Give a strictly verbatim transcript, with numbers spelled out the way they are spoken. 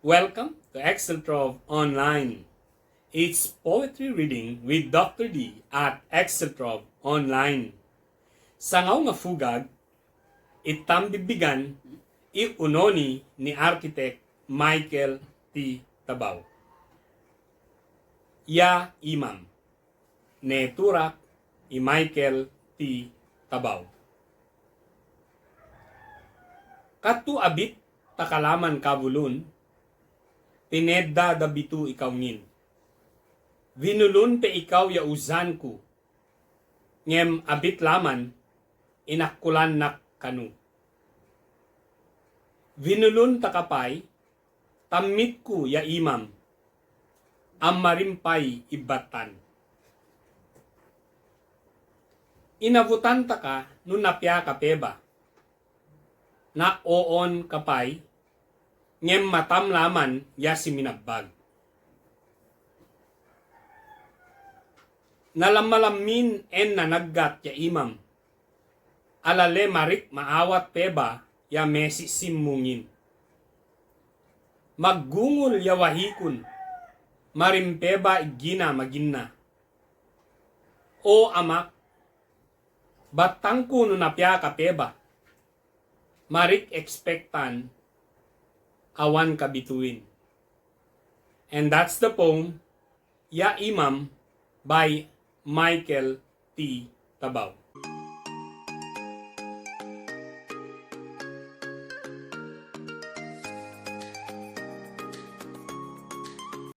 Welcome to Exceltrove Online. It's poetry reading with Doctor D at Exceltrove Online. Saña uña fugag, itam bibigan, i unoni ni architect Michael T. Tabau. Ya Imam. Neturak i Michael T. Tabau. Katu abit takalaman kavulun, pinedda da bitu i kaungin. Vinulun pe i kau ya uzanku, ngem abit laman inakkulan nak kanu. Vinulun takapai, tammitku ya Imam, am marimpai ibbatan. Inavutan taka nunapia kapeba. Nak oon kapai, ngem matam laman ya siminabbag. Nalamalammin en nanaggat ya Imam. Alale marik maawat peba ya mesisimmungin. Maggungul ya wahikun, marim peba iggina maginna. O amak, batangku nunapia kapeba. Marik expectan awan kabituin. And that's the poem, Ya Imam by Michael T. Tabau.